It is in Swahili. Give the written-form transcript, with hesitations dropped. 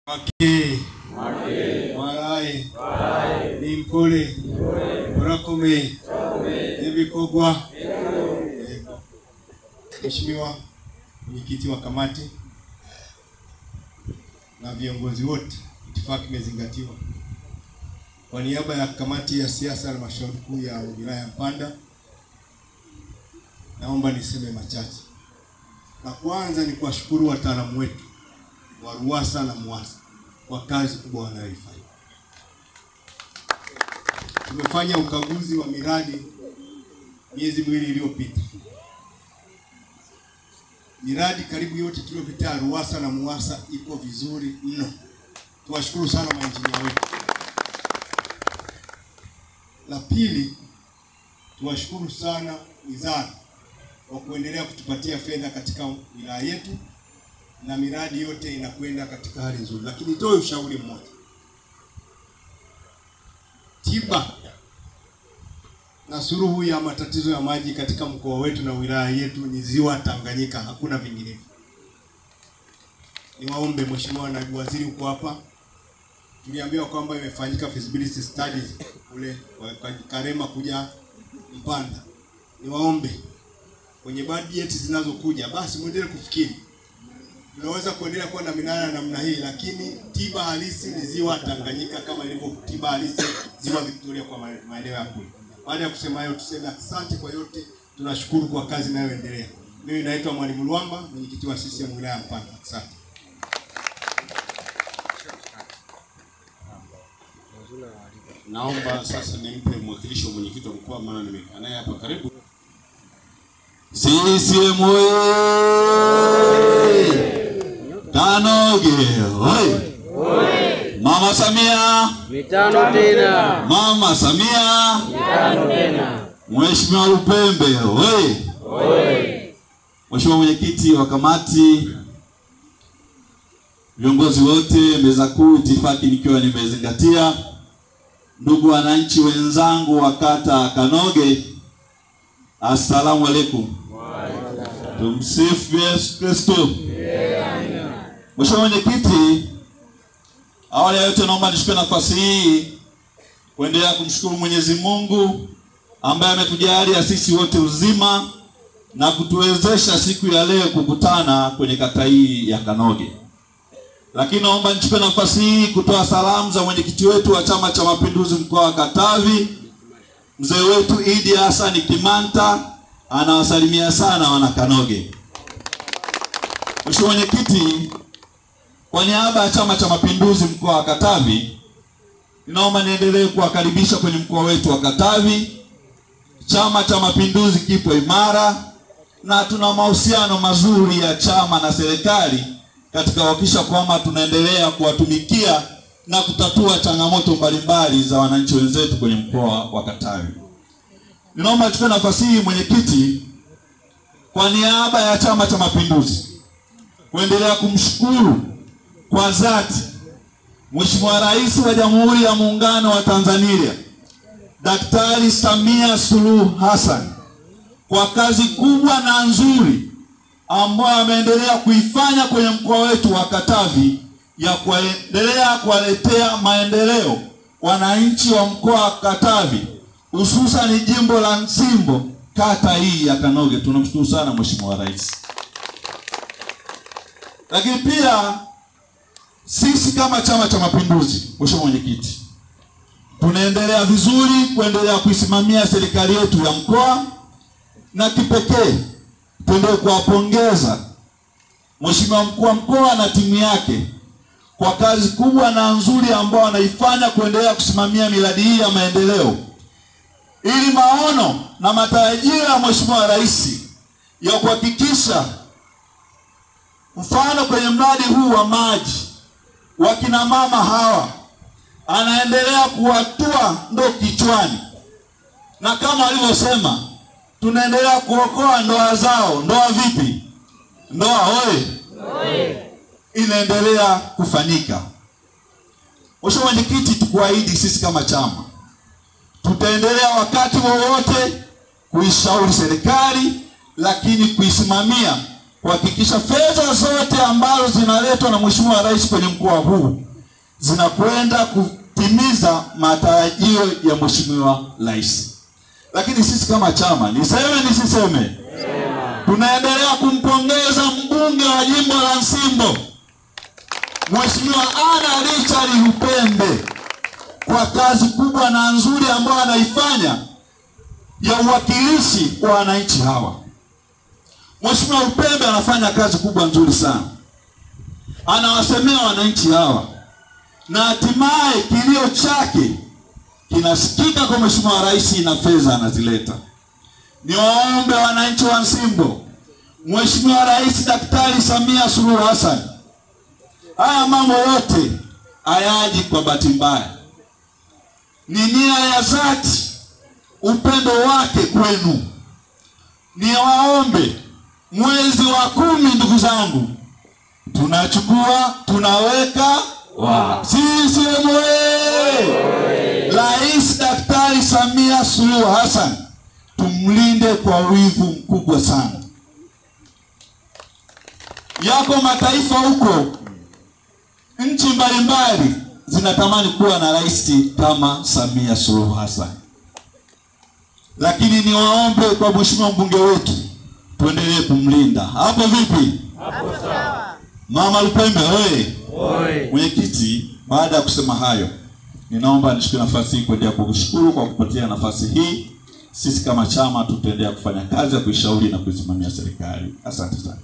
Mwake Mwaraye Nimpole Murakomeye Ebikogwa. Mheshimiwa mwenyekiti wa kamati na viongozi wote, itifaki imezingatiwa. Kwa niaba ya kamati ya siasa halmashauri kuu ya wilaya ya Mpanda, naomba niseme machache. La kwanza ni kuwashukuru wataalamu wetu wa RUWASA na MUWASA kwa kazi kubwa wanayoifanya. Tumefanya ukaguzi wa miradi miezi miwili iliyopita. Miradi karibu yote tuliyopita RUWASA na MUWASA iko vizuri mno. Tuwashukuru sana maengineer wetu. La pili, tuwashukuru sana wizara kwa kuendelea kutupatia fedha katika wilaya yetu na miradi yote inakwenda katika hali nzuri. Lakini nitoe ushauri mmoja. Tiba na suluhu ya matatizo ya maji katika mkoa wetu na wilaya yetu ni Ziwa Tanganyika, hakuna vinginevyo. Niwaombe Mheshimiwa Naibu Waziri, uko hapa. Tuliambiwa kwamba imefanyika feasibility studies kule Karema kuja Mpanda. Niwaombe kwenye budget zinazokuja basi muendelee kufikiri. Tunaweza kuendelea kuwa na minara namna hii, lakini tiba halisi ni Ziwa Tanganyika kama ilivyo tiba halisi Ziwa Victoria kwa maeneo ya kule. Baada ya kusema hayo, tuseme asante kwa yote. Tunashukuru kwa kazi inayoendelea. Mimi naitwa Mwalimu Luamba, mwenyekiti wa CCM wilaya ya Mpanda. Asante. Naomba sasa nimpe mwakilishi wa mwenyekiti wa mkoa, maana nimekaa naye hapa karibu. CCM oye! Kanoge oye! Mama Samia mitano tena. Mama Samia mitano tena. Mheshimiwa Lupembe oye! Oye! Mheshimiwa mwenyekiti wa kamati, viongozi wote, meza kuu, itifaki nikiwa nimezingatia, ndugu wananchi wenzangu wa kata Kanoge, assalamu alaikum. Tumsifu Yesu Kristo. Mheshimiwa mwenyekiti, awali ya yote naomba nichukue nafasi hii kuendelea kumshukuru Mwenyezi Mungu ambaye ametujalia sisi wote uzima na kutuwezesha siku ya leo kukutana kwenye kata hii ya Kanoge. Lakini naomba nichukue nafasi hii kutoa salamu za mwenyekiti wetu wa Chama cha Mapinduzi mkoa wa Katavi, mzee wetu Idi Hassan Kimanta, anawasalimia sana wana Kanoge. Mheshimiwa mwenyekiti, kwa niaba ya Chama cha Mapinduzi mkoa wa Katavi, ninaomba niendelee kuwakaribisha kwenye mkoa wetu wa Katavi. Chama cha Mapinduzi kipo imara na tuna mahusiano mazuri ya chama na serikali katika kuhakikisha kwamba tunaendelea kuwatumikia na kutatua changamoto mbalimbali za wananchi wenzetu kwenye mkoa wa Katavi. Ninaomba nichukue nafasi hii mwenyekiti, kwa niaba ya Chama cha Mapinduzi kuendelea kumshukuru kwa dhati Mheshimiwa Rais wa Jamhuri ya Muungano wa Tanzania Daktari Samia Suluhu Hassan kwa kazi kubwa na nzuri ambayo ameendelea kuifanya kwenye mkoa wetu wa Katavi ya kuendelea kuwaletea maendeleo wananchi wa mkoa wa Katavi, hususan jimbo la Nsimbo, kata hii ya Kanoge. Tunamshukuru sana Mheshimiwa Rais. Lakini pia sisi kama Chama cha Mapinduzi, Mheshimiwa Mwenyekiti, tunaendelea vizuri kuendelea kuisimamia serikali yetu ya mkoa, na kipekee tuendelee kuwapongeza Mheshimiwa mkuu wa mkoa na timu yake kwa kazi kubwa na nzuri ambayo wanaifanya kuendelea kusimamia miradi hii ya maendeleo, ili maono na matarajio ya Mheshimiwa Rais ya kuhakikisha mfano kwenye mradi huu wa maji wakina mama hawa anaendelea kuwatua ndo kichwani, na kama alivyosema tunaendelea kuokoa ndoa zao. Ndoa vipi? Ndoa oye, inaendelea kufanyika. Mheshimiwa Mwenyekiti, tukuahidi sisi kama chama tutaendelea wakati wowote kuishauri serikali, lakini kuisimamia kuhakikisha fedha zote ambazo zinaletwa na Mheshimiwa Rais kwenye mkoa huu zinakwenda kutimiza matarajio ya Mheshimiwa Rais. Lakini sisi kama chama, niseme nisiseme, tunaendelea kumpongeza mbunge wa jimbo la Nsimbo Mheshimiwa Anna Richard Lupembe kwa kazi kubwa na nzuri ambayo anaifanya ya uwakilishi wa wananchi hawa. Mheshimiwa Lupembe anafanya kazi kubwa nzuri sana, anawasemea wananchi hawa, na hatimaye kilio chake kinasikika kwa Mheshimiwa Rais na fedha anazileta. Niwaombe wananchi wa Nsimbo, Mheshimiwa Rais Daktari Samia Suluhu Hassan, haya mambo yote hayaji kwa bahati mbaya, ni nia ya dhati, upendo wake kwenu. Niwaombe mwezi wa 10, ndugu zangu, tunachukua tunaweka CCM. Rais Daktari Samia Suluhu Hassan tumlinde kwa wivu mkubwa sana. Yako mataifa huko, nchi mbalimbali zinatamani kuwa na rais kama Samia Suluhu Hassan. Lakini niwaombe kwa mheshimiwa mbunge wetu, tuendelee kumlinda. Hapo vipi? Hapo sawa. Mama Lupembe oye. Oye. Mwenyekiti, baada ya kusema hayo, ninaomba nichukue nafasi hii kuendelea kukushukuru kwa kupatia nafasi hii. Sisi kama chama tutaendelea kufanya kazi ya kuishauri na kuisimamia serikali. Asante sana.